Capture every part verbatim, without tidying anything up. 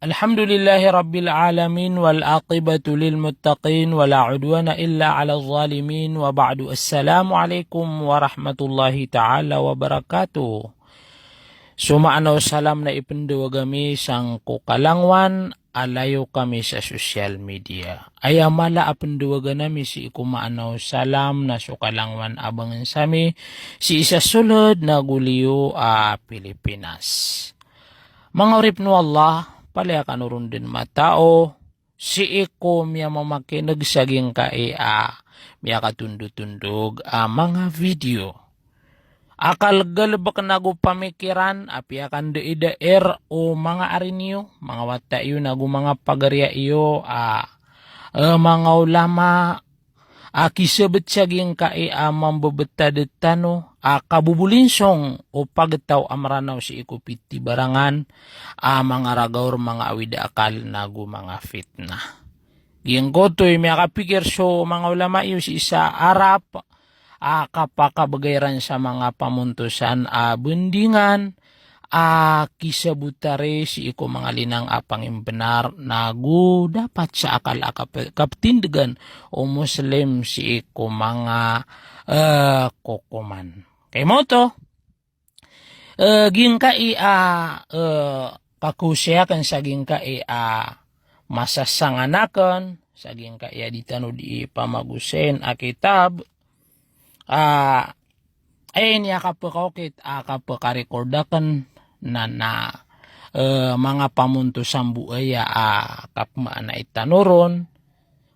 Alhamdulillahi Rabbil Alamin, wal aqibatu lil muttaqin, wala udwana illa ala zalimin, wa ba'du. Assalamu alaikum warahmatullahi ta'ala wabarakatuh. So maana o salam na ipndawag ami sangko kalangwan a layo kami sa social media. Aya mala a pndawagan ami sii ko maana o salam na so kalangwan a bangnsa mi sii sa soled nago liyo a Pilipinas. Manga oripn o Allah, palaya kano ron dn matao sii ko miyamamakineg sa giyangkai a miyakatondotondog a manga video. A kalgalbk nago pamikiran a piyakandaidair o manga ari niyo, manga wata iyo nago manga pagariya iyo a, eh, manga ulama, a kisabt sa giyangkai a mambebetad tano a kabobolinsong o pagtaw a Mranaw sii ko pitibarangan a manga ragaw rn manga awid a akal nago manga fitnah. Giyangkoto i miyakapikir so manga ulama iyo sii sa arap a kapakabgay iran sa manga pamontosan a bndingan a kisabota ri sii ko manga linang a pangimbnar nago dapat sa akal a kap-, kaptindgan o Muslim sii ko manga, eh, kokoman. Kagiya oto, eh, giyangkai a, eh, kakosi akn sa giyangkai a masasangan akn sa giyangkai a di tano di pamagosayn a kitab, a, aya ini a kapkaokit a kapkarecord akn na na, eh, manga pamontosan bo aya a kapmaanai tano ron,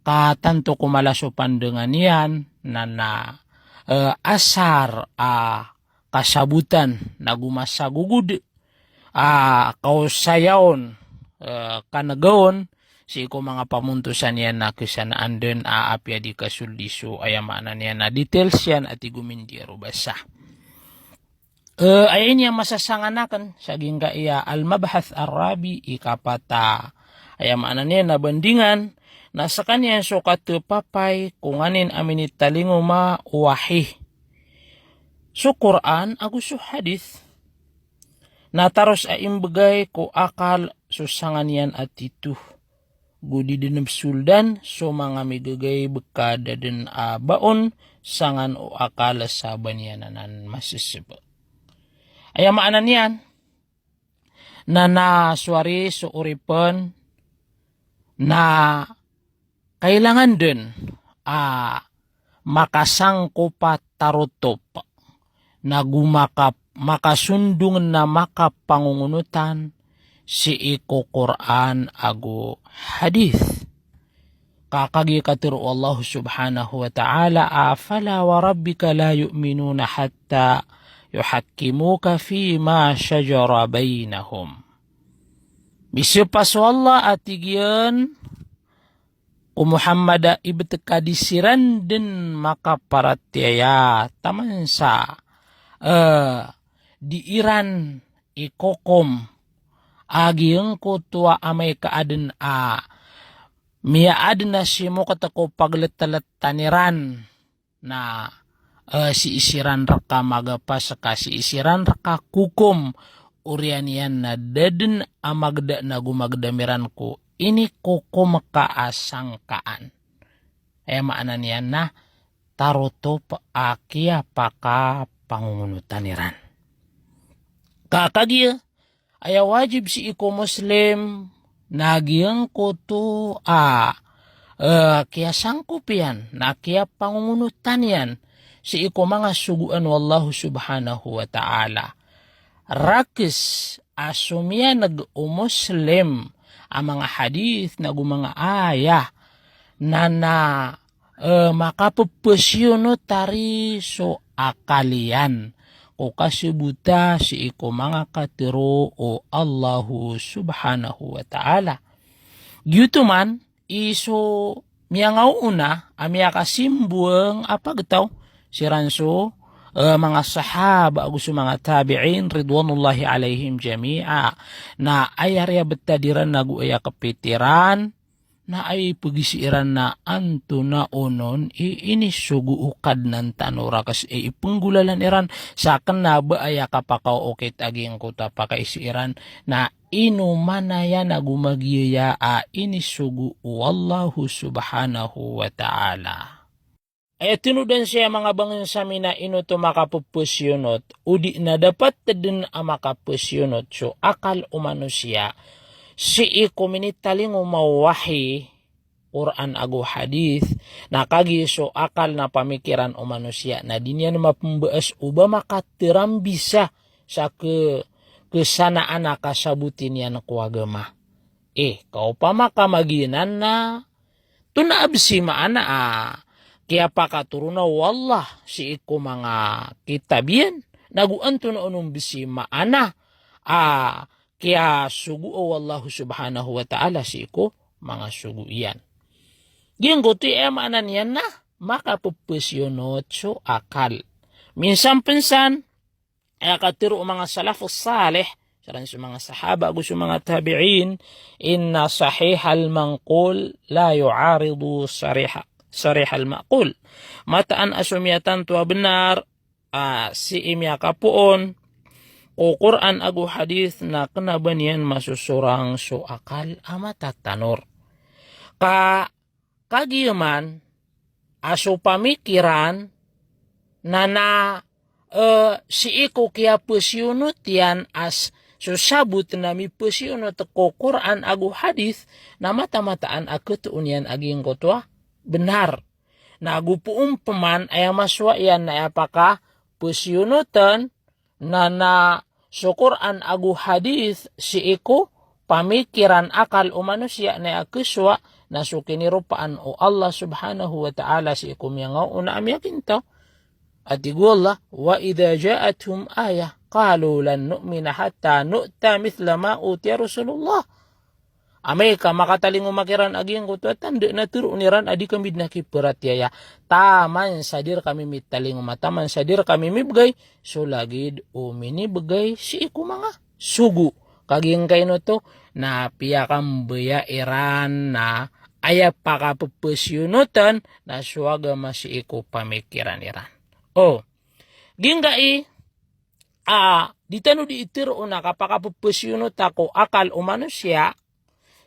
ka tanto ko mala so pandangan iyan na na, eh, asar a kasabotan nago masagogod a kaosaya on, eh, kanega on sii ko manga pamontosan iyan na ksanaan dn a apiya di kasoldi so, aya maana niyan na details iyan a tig o mindiya ro basa. Eh, aya ini a masasangan akn sa giyangkai a Al-Mabhath Ar-Rabi, ikapat a, aya maana niyan na bandingan, na skaniyan so katepapay ko nganin a minitalingoma o wahi, so Qur'an ago so hadith. Na taros a imbgay ko akal so sangan iyan a tito, go di dn psoldan so manga migagaib ka da dn a baon sangan o akal sa ba niyan anan maseseb. Aya maana niyan na na so ari so oripn na kailangan dn a makasangkop a tarotop nago maka-, makasondong na makapangongonotan sii ko Qur'an ago hadith. Ka kagiya katharo o Allah subhanahu wa ta'ala a, "Fala wa rabbika la yu'minuna hatta yuhakkimuka fima shajara bainahum." Misepa so Allah a tig iyan ko Muhammad a ibt ka di siran dn makaparatiyaya taman sa, eh, di iran ikokom a giyangkoto a amay ka adn a miyaadn a simokt ko pagletltan iran na, eh, sii siran rka magapas ka sii siran rka kokom, oriyan iyan na da dn a magda nago magdam iran ko inikokom ka a sangkaan. Aya maana niyan na tarotop a kiyapakapangongonotan iran. Ka kagiya aya wajib sii ko Muslim na giyangkoto a, eh, kiyasangkop iyan, na kiyapangongonotan iyan sii ko manga sogoan o Allah subhanahu wa ta'ala. Rakes a somiyaneg o Muslim a manga hadith nago manga ayah na na, eh, makapepesiyonot ari so akal iyan ko kasebota sii ko manga katharo o Allahu subhanahu wa ta'ala. Giyoto man i so miyangaoona a miyakasimbowang a pagtaw, siran so, eh, manga sahaba ago so manga tabi'in ridwanullahi alaihim jami'a, na aya riyabtad iran ago aya kapit iran na aya ipegisi iran na antonaa onon i inisogo o Kadnan tano, rakes i ipenggolalan iran sa kena ba aya kapakaookit a giyangkoto a pakaisi iran na ino manaya na go magiya a inisogo o Allahu subhanahu wa ta'ala. Aya tinodan saya manga bangensa mi na ino oto makapepesiyonot, odi na dapat den a makapesiyonot so akal o manosiya sii ko minitalingoma o wahi, Qur'an ago hadith, na kagiya so akal na pamikiran o manosiya na di niyan mapembaas o ba makaterambisa sa ke-, kesanaan a kasaboti niyan ko agama. Eh, kaopama ka magiyanan na, antonaa bes i maana a kiyapakatoron o Allah sii ko manga kitab iyan, na go antonaa onon bes i maana a kiyasogo o Allah subhanahu wa ta'ala sii ko manga sogo iyan. Giyangkoto i aya maana niyan na makapepesiyonot so akal. Minsan pen san, aya katero o manga salafus salih, saran so manga sahaba ago so manga tabi'in, "Inna sahihal manqul la yu'aridu sariha-, sarihal ma'qul." Mataan a so miyatanto a benar, a, sii miyakapoon ko Qur'an ago hadith na kena ba niyan masosorang so akal a matatanor. Ka kagiya man a so pamikiran na na, eh, sii ko kiyapesiyonot iyan a so sabot na mipesiyonot ko Qur'an ago hadith na matamataan a ketoon iyan a giyangkoto a benar. Na go poon peman aya masowa iyan na aya pakapesiyonoten na na so Qur'an ago hadith sii ko pamikiran, akal o manosiya na aya kesowa na so kiniropaan o Allah subhanahu wa ta'ala sii ko miyangaoona a miyakintaw. A tig o Allah, "Wa idha ja'athum ayah, qalu lan nu'mina hatta nu'ta mithla ma utiya Rasulullah." Amay ka makatalingoma kiran a giyangkoto a tanda na teroon iran a di kami den a kiperatiyaya. Taman sa di rekami mitalingoma, taman sa di rekami mibegay so lagid o minibegay sii ko manga sogo. Ka giyangkaino oto na piyakambaya iran na aya pakapepesiyonoten na so agama sii ko pamikiran iran. O, giyangkai a di tano di itero na kapakapepesiyonot a ko akal o manosiya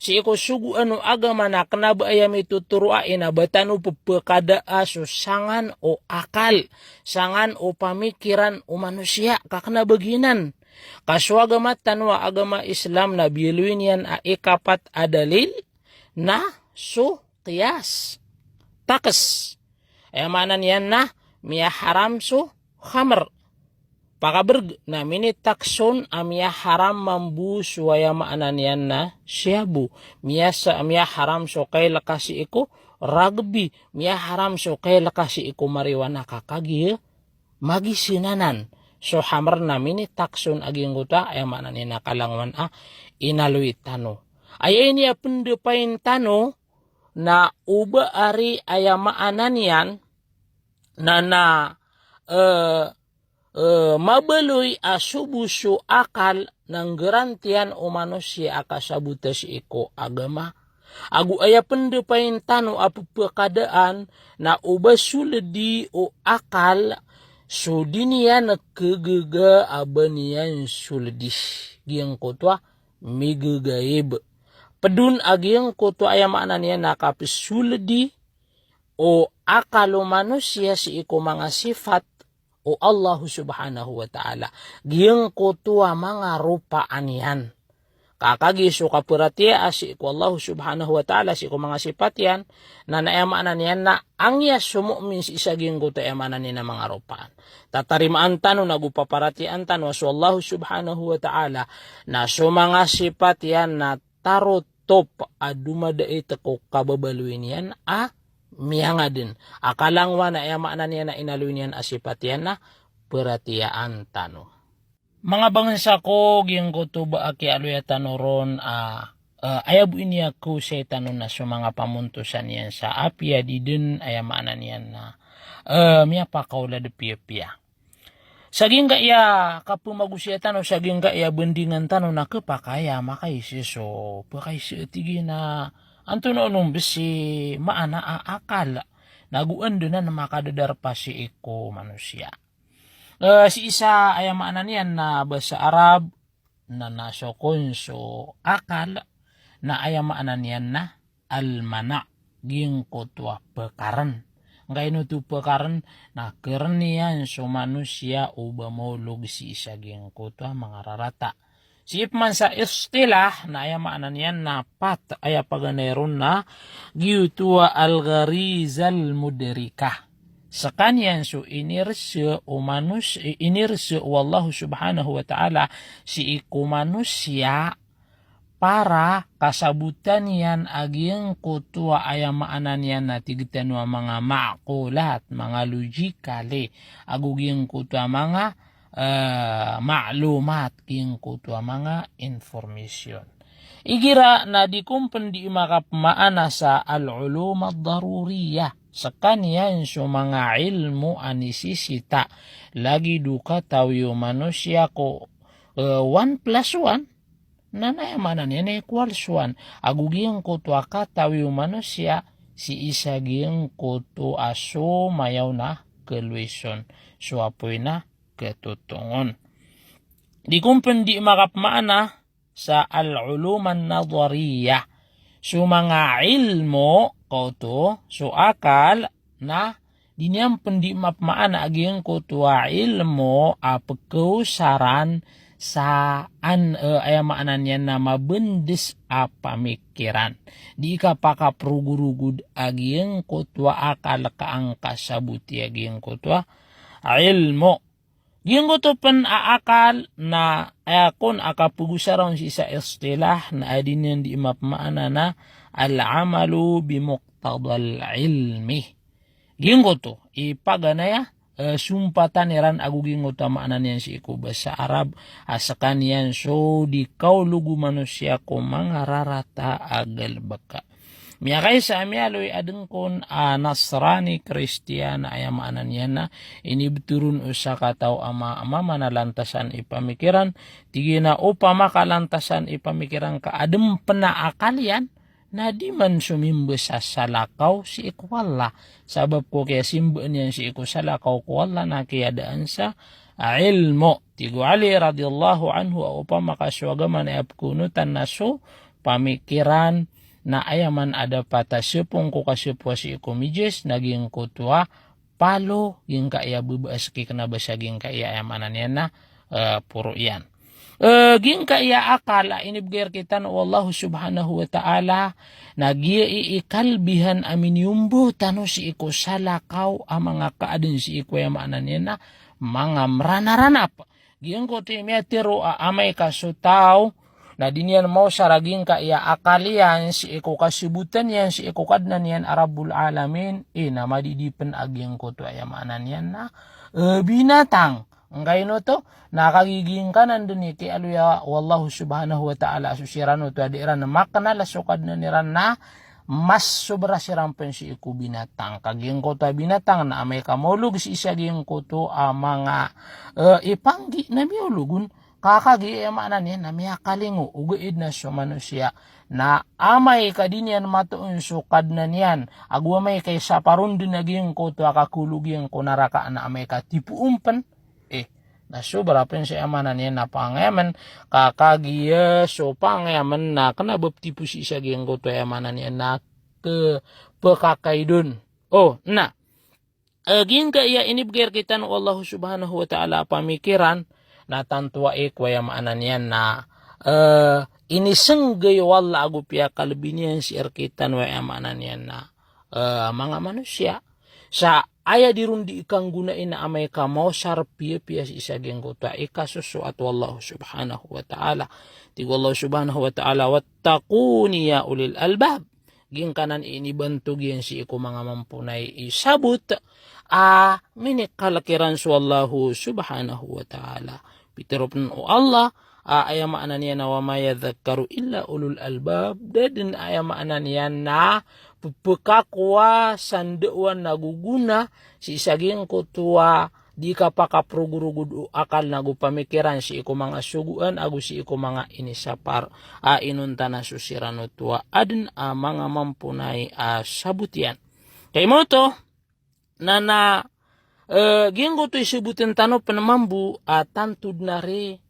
sii ko sogoan o agama na kena ba aya mitotoro a ina ba tano pepekadaa so sangan o akal, sangan o pamikiran o manosiya, ka kena ba giyanan. Ka so agama tano a agama Islam na biyaloy niyan a ikapat a dalil na so qiyas. Takes. Aya maana niyan na miyaharam so khamr. Pakabereg na minitakes on a miyaharam mambo so aya maana niyan na shabu. Miyasa-, miyaharam so kaileka sii ko rugby. Miyaharam so kaileka sii ko marijuana, ka kagiya magisenanan so khamr na minitakes on a giyangkoto a aya maana niyan na kalangowan a inaloy tano. Aya ini a pendepayin tano na o ba ari aya maana niyan na na, eh, eh, mabaloy a sobo so akal na nggarantiyan o manosiya a kasabota sii ko agama. Ago aya pendepayin tano a pepekadaan na o ba soledi o akal so di niyan kegaga a ba niyan soledi. Giyangkoto a migegaib. Ped on a giyangkoto aya maana niyan na kapesoledi o akal o manosiya sii ko manga sifat o Allah subhanahu wa ta'ala. Giyangkoto a manga ropaan iyan. Ka kagiya so kaperatiyaa sii ko Allah subhanahu wa ta'ala sii ko manga sifat iyan, na na aya maana niyan na anggiya so mu'min sii sa giyangkoto aya maana niyan na manga ropaan. Tatarimaan tano na go paparatiyaan tano a so Allah subhanahu wa ta'ala na so manga sifat iyan na tarotop a domadait ko kababaloy niyan a miyangaden. A kalangowan a aya maana niyan na inaloy niyan a sifat iyan na peratiyaan tano. Manga bangensa ko, giyangkoto ba a kiyaaloya tano ron a, eh, aya bo ini a kaosay tano na so manga pamontosan iyan sa apiya di den aya maana niyan na, eh, miyapakaolad piyapiya. Sa giyangkaya kapemagosaya tano, sa giyangkaya bandingan tano na kepakay a makaisa so, pakaisa, tig iyan a antonaa onon bes i maana a akal, na go anda nan makadadarpa sii ko manosiya. Eh, sii sa aya maana niyan na basa Arab, na na so kon so akal, na aya maana niyan na al-mana', giyangkoto a pekaren. Angkaino oto pekaren? Na keren iyan so manosiya o ba maolog sii sa giyangkoto a manga rarata. Sii pman sa istilah, na aya maana niyan na pat, aya paganay ron na giyoto a al-gharizal mudrikah. Sekaniyan so inirese o manos-, inirese o Allah Subhanahu wa Ta'ala sii ko manosiya para kasabotan iyan a giyangkoto a aya maana niyan na tig tano a manga ma'qulat, manga logically, ago giyangkoto a manga, eh, ma'lumat, giyangkoto a manga information. Igira na di kon pen di makapmaana sa al-ulum ad-daruriyah. Sekaniyan so manga ilmo a nisisita. Lagid o katawi o manosiya ko, eh, one plus one, na aya maana niyan na equals one. Ago giyangkoto a katawi o manosiya sii sa giyangkoto a so mayaw na keloison, so apoy na ketotongon. Di kon pen di makapmaana sa al-ulum an-nadhariyah. So manga ilmo, kaoto, so akal, na di niyan pen di mapmaana a giyangkoto a ilmo a pekeosaran sa an, eh, aya maana niyan na mabendes a pamikiran. Di kapakaprogorogod a giyangkoto a akal ka angkasaboti a giyangkoto a ilmo. Giyangkoto pen a akal na aya kon a kapegosaran sii sa istilah na aya di niyan di mapmaana na al-amalu bi muqtadal ilmi. Giyangkoto i paganay a, eh, sompatan iran ago giyangkoto a maana niyan sii ko basa Arab, a sekaniyan so di kaolog o manosiya ko manga rarata a galebek. Miyakaisa a miyaaloy a den kon a Nasrani, Kristiyan, aya maana niyan na inibetoron o sakataw a ma-, mamanalantasan i pamikiran, tig iyan a opama ka lantasan i pamikiran ka aden pen a akal iyan, na di man somimba sa salakaw sii ko Allah. Sabap ko kiyasimbaan iyan sii ko salakaw ko Allah na kiyadaan sa, ah, ilmo. Tig o Ali radhiyallahu anhu a opama ka so agama na aya pekeonotan na so pamikiran na aya man a dapat a sepong ko kasepowa sii ko mijis na giyangkoto a palo, giyangkaya bebaa seki kena basa giyangkaya aya maana niyan na, eh, poro iyan. Eh, giyangkaya akal a inibegay rektano o Allah Subhanahu wa Ta'ala, na giya i, i kalbihan a miniyombo tano sii ko salakaw a manga kaaden sii ko aya maana niyan na manga meranaranap. Giyangkoto i miyatharo a amay ka so taw na di niyan maosar a giyangkaya akal iyan sii ko kasabotan iyan sii ko Kadnan iyan a Rabbul Alamin, eh, na madidi pen a giyangkoto aya maana niyan na, eh, binatang. Angkaino oto, na kagiya giyangkanan den i kiyaaloya o Allah Subhanahu wa Ta'ala a so siran oto a di iran makenal so Kadnan iran na mas sobra siran pen sii ko binatang. Ka giyangkoto a binatang na amay ka maolog sii sa giyangkoto a manga, eh, ipanggi na miyaolog on. Ka kagiya aya maana niyan na miyakalingo, ogaid na so manosiya na amay ka di niyan matoon so Kadnan iyan, ago amay ka isapar on den a giyangkoto a kakolog iyan ko naraka na amay ka tipoon pen, eh, na sobra pen sa aya maana niyan na pangayamen, ka kagiya so pangayamen na kena ba petipo sii sa giyangkoto aya maana niyan na kepekakaid on. O, na, eh, giyangkaya inibegay rektano o Allah Subhanahu wa Ta'ala a pamikiran, na tanto a aya ko aya maana niyan na, eh, inisenggay o Allah ago piyakalbi niyan sii rektano aya maana niyan na, eh, manga manosiya. Sa aya di ron di ikanggonai na amay ka maosar piyapiya sii sa giyangkoto a ikasosoat o Allah Subhanahu wa Ta'ala. Tig o Allah Subhanahu wa Ta'ala, "Wattaquni ya ulil albab." Giyangkanan i inibantog iyan sii ko manga mamponay i sabot a minikalek iran so Allah Subhanahu wa Ta'ala. Pitero pen o Allah, a, aya maana niyan na, "Wa ma yadhakkaru illa ulul albab." Da den aya maana niyan na pepekakowa sa ndao a gogona sii sa giyangkoto a di kapakaprogorogod o akal nago pamikiran sii ko manga sogoan ago sii ko manga inisapar a inonta na so siran oto a aden a manga mamponay a sabot iyan. Ka imanto, na na, eh, giyangkoto i saboten tano pen mambo a tanto den a ri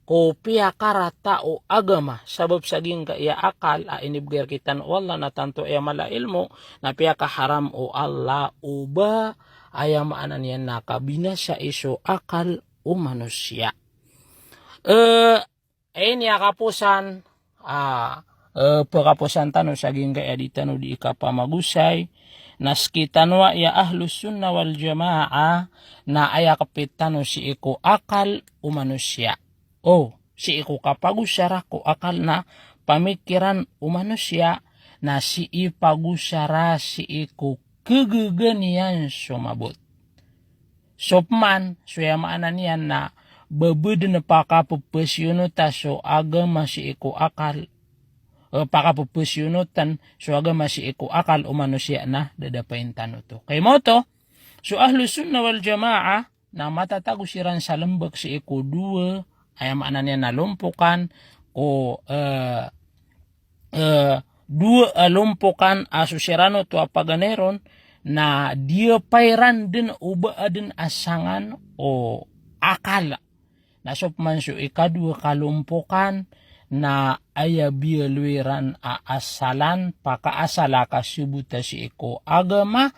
ko piyakarata o agama, sabap sa giyangkaya akal a inibgay rktano o Allah na tanto aya mala a ilmo, na piyakaharam o Allah o ba aya maana niyan na kabinasai so akal o manosiya. Eh, ini a kaposan, ah, eh, pekaposan tano sa giyangkaya di tano di kapamagosay, na sktano a ya Ahlus Sunnah wal Jamaah, na aya kapit tano sii ko akal o manosiya. O, sii ko kapagosara ko akal na pamikiran o manosiya, na sii pagosara sii ko kegegen iyan so mabot. So pman, so aya maana niyan na ba bo den pakapepesiyonota so agama sii ko akal, eh, pakapepesiyonotan so agama sii ko akal o manosiya na da da pain tano to. Kagiya oto, so Ahlus Sunnah wal Jamaah, na matatago siran sa lembek sii ko dowa, aya maana niyan na lompokan, ko, eh, eh, dowa a lompokan a so siran oto a paganay ron, na di a pairan den o ba aden a sangan o akal. Na so pman so ikadowa a kalompokan, na aya biyaloy iran a asalan, pakaasal a kasebota sii ko agama,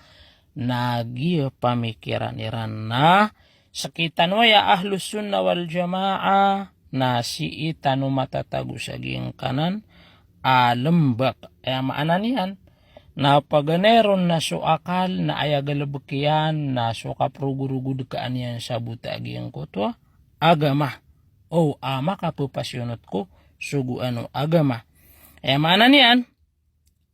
na giya pamikiran iran na sktano a ya Ahlus Sunnah wal Jamaah, na sii tano matatago sa giyangkanan a lembek. Aya maana niyan na paganay ron na so akal na aya galebek iyan na so kaperogorogod ka an iyan sabota a giyangkoto a agama. O, a makapepasiyonot ko sogoan o agama. Aya maana niyan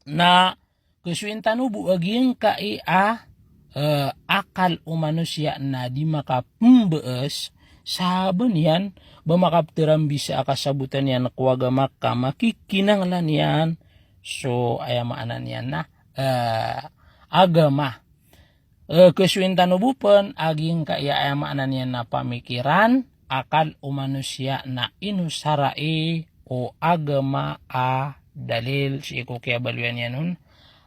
na kesoyin tano bo a giyangkai a, eh, akal o manosiya na di makapembees, saben iyan ba makapterambisa a kasabotan iyan ko agama ka makikinanglan iyan so aya maana niyan na, eh, agama. Eh, kesoyin tano bo pen a giyangkaya aya maana niyan na pamikiran, akal o manosiya na inosarai o agama a dalil sii ko kiyabaloyan iyan on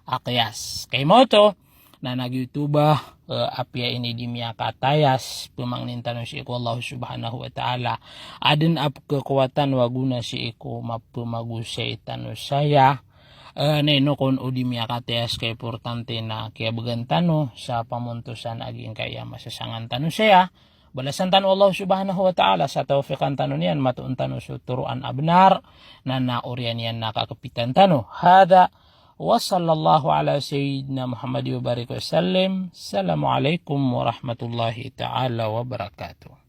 a qiyas. Kagiya oto, na nagiyoto ba, eh, apiya ini di miyakatayas pemangnin tano sii ko Allah Subhanahu wa Ta'ala. Aden a pekekowatan wa gona sii ko mapemagosay tano saya. Eh, na ino kon o di miyakatayas ka importante na kiyabegan tano sa pamontosan a giyangkaya masasangan tano saya. Balasan tano o Allah Subhanahu wa Ta'ala sa tawfiqan tano niyan, matoon tano so toroan a benar, na na oriyan iyan na kakepitan tano. Hadha, wa sallallahu ala sayyidina Muhammad wa barik wa sallim. Assalamu alaikum warahmatullahi ta'ala wabarakatuh.